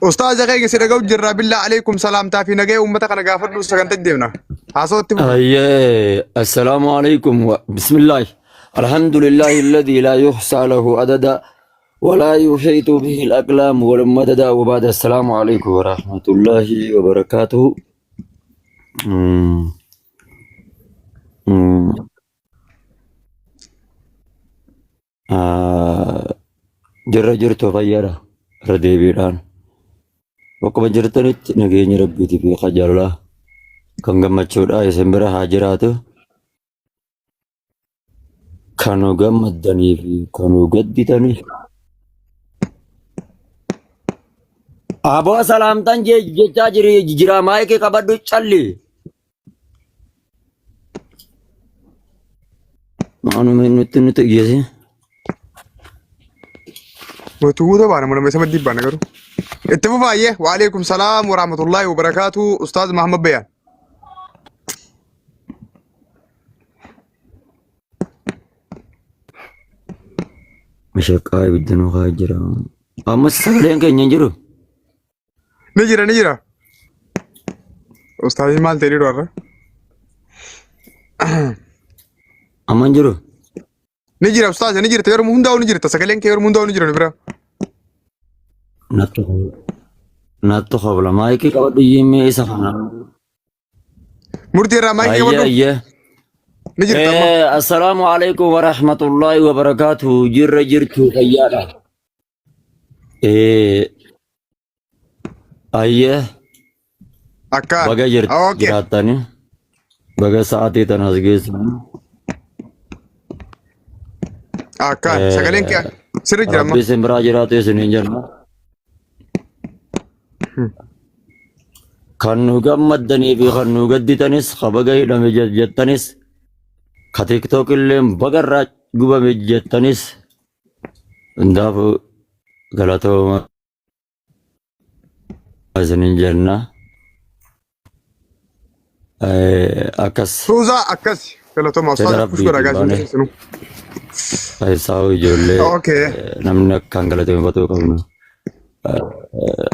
Ustaaza keenya si dhaga'u jirra billaa alaikum salaamtaa fi nagaya uummata kana gaafadhu sagantaa deemna. Haasawatti fufi. Ayyee, assalaamu alaikum. Bismillah. Alhamdulillahi alladhi laa yuhsaa lahu adada ولا يحيط به الأقلام والمدد وبعد السلام عليكم ورحمة الله وبركاته. مم. مم. Ah, Jirra jirtu fayyaadha irra deebiidhaan. Bakkuma jirtanitti nageenya rabbiitii fi qajeelaa kan gammachuudha isin bira haa jiraatu. Kan nu gammaddanii fi kan nu gadditanii. Aboo salaamtaan jechaa jiri jira maayikii qabadhu calli. Waanuma nutti nutti iyyate. Mootummoota baana mana isa maddii baana garuu. Itti fufaayyee waalaikum salaam wa rahmatullahi wa barakaatu Ustaaz Mahammad Bayaan. Mashaqqaa ibidda nu kaa jira. Ammas sagaleen keenya hin jiru. Ni jira ni jira. Ustaaziin maal ta'e dhiiroo har'a? Amma hin jiru. Ni jira ustaazi ni jirta yeroo hundaa'u ni jirta sagaleen kee yeroo hundaa'u ni jira nu bira. Nattu nattu hobla maayikii qabadhu yimmee isa kana. Murtii irraa maayikii Ayyee qabadhu ayyee. ni jirta amma. Assalaamu alaikum wa rahmatullahi wa barakaatuhu. Jirra jirtu fayyaadha. Ayyee Akkaan. baga Okay. jiraattanii baga sa'aatii tana as geessanii. Akkaan sagaleen kee sirri jira amma. Rabbi isin biraa jiraatu isiniin jenna. Kan nu gammaddanii fi kan nu gadditanis ka baga hidhame jettanis ka tiktok illee baga irraa gubame jettanis hundaafuu galatooma isiniin jenna. Akkas Suuzaa akkas galatoomaa fedha ustaaza push godhaa rabbiitiin gaasii baane hundi keessanuu. keessaa ijoollee Okay. namni akkaan galateeffatuu qabnu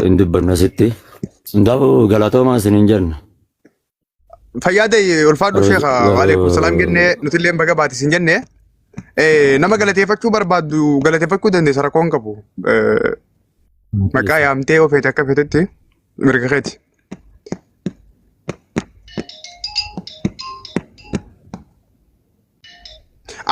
hin dubbannu asitti. Hundaafuu galatoomaa isiniin jenna. Fayyaa ta'e ulfaadhu Garuu sheekha waalaikum salaam garuu jennee nuti illee baga baate isin jenne nama galateeffachuu barbaaddu galateeffachuu dandeessa rakkoo hin qabu. Maqaa yaamtee yoo feete akka feetetti mirga keeti.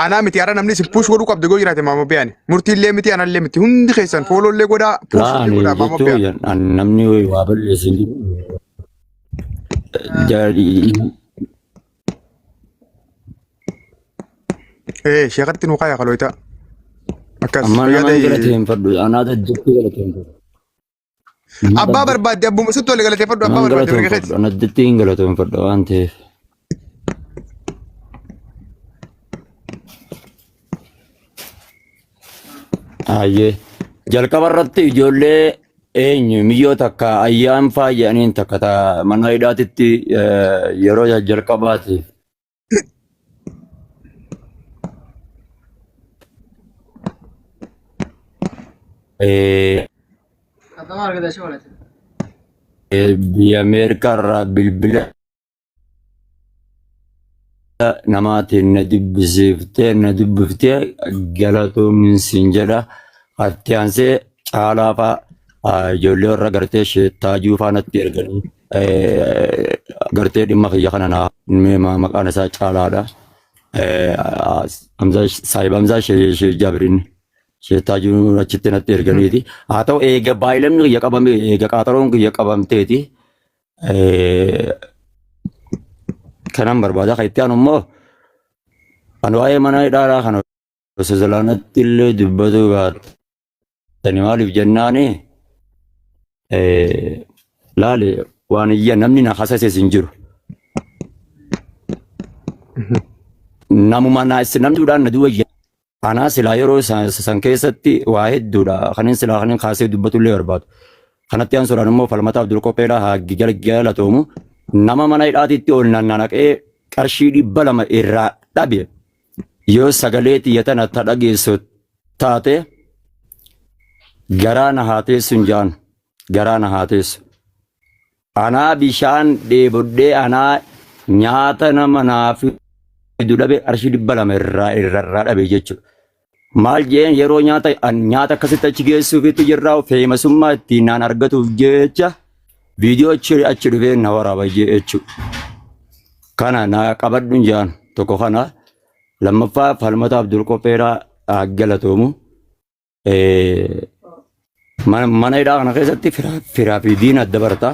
Anaa miti har'a namni isin push godhuu qabdu yoo jiraate maama biyaan. Murtii illee miti anallee miti hundi keessan fooloo illee godhaa push illee Laani godhaa maama jechuun biyaan. namni waa balleessu hin jiru. Ee sheekatti nu kaaya kalooyita. Akkas Amma fayyaa nama hin ta'e. galateeffadhu. Anaa addatti galateeffadhu. Abbaa barbaadde abbuma sitti wali galateeffadhu abbaa Nama barbaadde mirga keeti. galateeffadhu. Ana addatti hin galateeffadhu waan ta'eef. Ayyee. Jalqaba irratti ijoollee eenyu miyyoo takka ayyaan faa jedhaniin takka ta mana hidhaatitti yeroo jalqabaatiif biyya Ameerikaa irraa bilbila namaatiin na dubbisiiftee na dubbiftee galatoomin siin jedha. Atti aansee caalaa faa ijoollee warra gartee taajuu faa natti erganii gartee dhimma kiyya kana naa maqaan isaa caalaadha. Saayib Hamzaa Shee Jaabirin Shee taajuu achitti natti erganiiti. Haa ta'u eega baay'ilamni kiyya qabame eega qaaxaroon kiyya qabamteeti. Kanan barbaada. Kan itti aanu immoo kan waa'ee mana hidhaadhaa kana osoo zalaanatti illee dubbatuu baattani maaliif jennaani laale waan iyya namni na hasases hin jiru. Namuma na namni duudhaan na duuba iyya. Anaa silaa yeroo san keessatti waa hedduudha. Kanin silaa kanin kaasee dubbatullee barbaadu. Kanatti aansuudhaan immoo Falmataa Abdul Qopheedhaa haa galatoomu. Nama mana hidhaatitti ol nannaqee qarshii 200 irraa dhabe yoo sagalee tiyya tana ta dhageessu taate garaa na haa teessun jaan. Garaa na haa teessu. Anaa bishaan dheebodhee anaa nyaata nama naa fidu dhabe qarshii 200 irraa dhabe jechuudha. Maal jeen yeroo nyaata an nyaata akkasitti achi geessuufitti jirraa feemasummaa ittiin naan argatuuf jecha viidiyoo achi achi dhufee na waraaba jechuudha. Kana na qabadhuun jaan tokko kana lammaffaa falmata Abdul Qopheeraa galatoomu. Mana hidhaa kana keessatti firaa fi diina adda barta.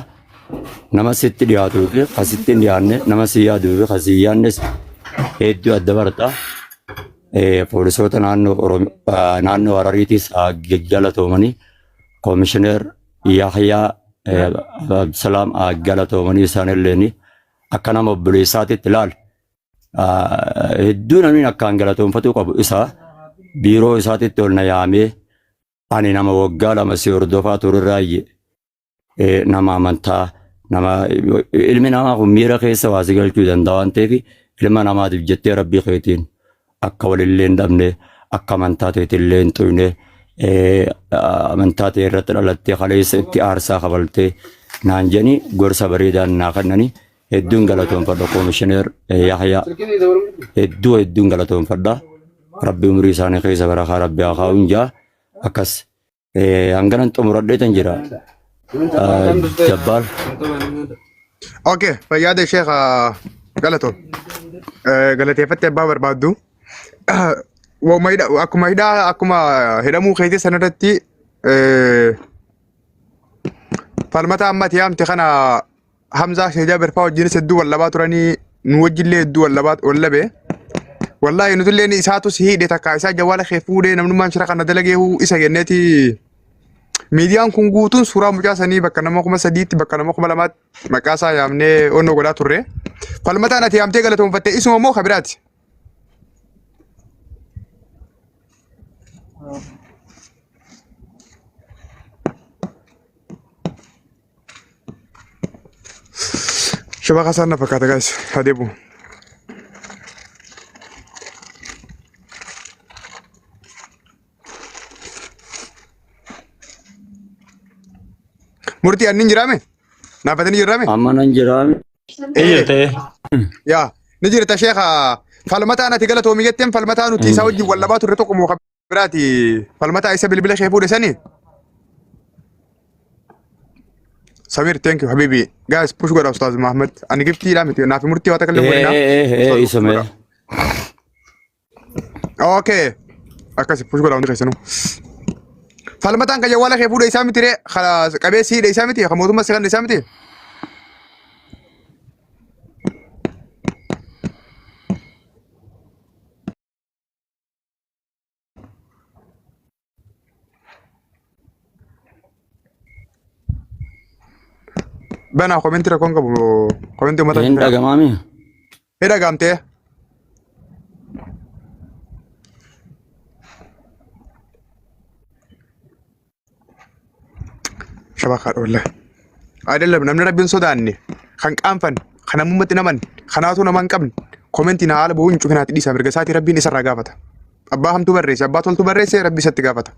Nama sitti dhiyaatuu fi kan sitti hin dhiyaanne, nama si yaaduu fi kan si hin yaadnes hedduu adda barta. Poolisoota naannoo Harariitis haa galatoomanii. Koomishineer Yahyaa Abdusalaam haa galatoomanii isaanillee akka nama obboleessaatitti ilaala. Hedduu namni akkaan galatoonfatuu qabu isa biiroo isaatitti ol na yaamee ani nama waggaa 2 si hordofaa turerraayye nama amantaa nama ilmi namaa kun miira keessa waa si galchuu danda'a waan ta'eef ilma namaatiif jettee rabbii keetiin akka walillee hin dhabne akka amantaa teetillee hin xuyne amantaa tee irratti dhalattee kaleessa itti aarsaa kafaltee naan jedhanii gorsa bareedaan naa kennanii Hedduun galatoonfadha Koomishineer Yahyaa. Hedduu hedduun galatoonfadha. Rabbi umurii isaanii keessa barakaa Rabbi haa kaa'uun jaa. Akkas hanganan xumuradheetan jira. Jabbaar. Okay, fayyaada sheekh galatoon. Galateeffatte abbaa barbaaddu. Akkuma hidhaa akkuma hidhamuu keetii sanarratti falmata amma ati yaamte kana Hamzaa Sheekh Jaabir fa'aa wajjinis hedduu wal dhabaa turanii nu wajjillee hedduu wal dhabaa wal dhabe. Wallaahi nutillee ni isaatu si hidhe takka isaa jawwaala kee fuudhee namnummaan shira kana dalageehu isa jenneeti. Miidiyaan kun guutuun suuraa mucaa sanii bakka nama 3000tti bakka nama 2000tti maqaa isaa yaamnee onnoo godhaa turre. Falmataan ati yaamtee galatoonfatte isuma moo kabiraati? Shabaka isaan na fakkaata guys. Haa deebi'u. Murtii annin jiraame? Naafatanii jiraame? Amma nan jiraame. Ni jirte. Yaa ni jirta sheekha falmataan ati galatoomi jetteen falmataa nuti isaa wajjin wal dhabaa turre tokko moo kan biraati falmataa isa bilbila kee fuudhe sanii? Samir thank you habibi guys push godha ustaaz Muhammad ani giftiidha miti naaf murtii waa takka illee godhina. Ee isa mee. Okay. Akkasi push godha hundi keessanuu. Falmataan kan jawwaala kee fuudhe isaa miti ree qabee si hidhe isaa miti kan mootummaa si kanne isaa miti. Banaa komentii rakkoon qabu komentii uummata Hin dhagamaami. Hin dhagaamtee. Shabakaadha wallahi. Ayidallam namni rabbiin sodaanne kan qaanfan kan namummaatti naman kanaatu nama hin qabne komentiin haala bu'uun hin cufinaati dhiisa mirga isaatii rabbiin isarraa gaafata. Abbaa hamtuu barreesse abbaa toltuu barreesse rabbi isatti gaafata.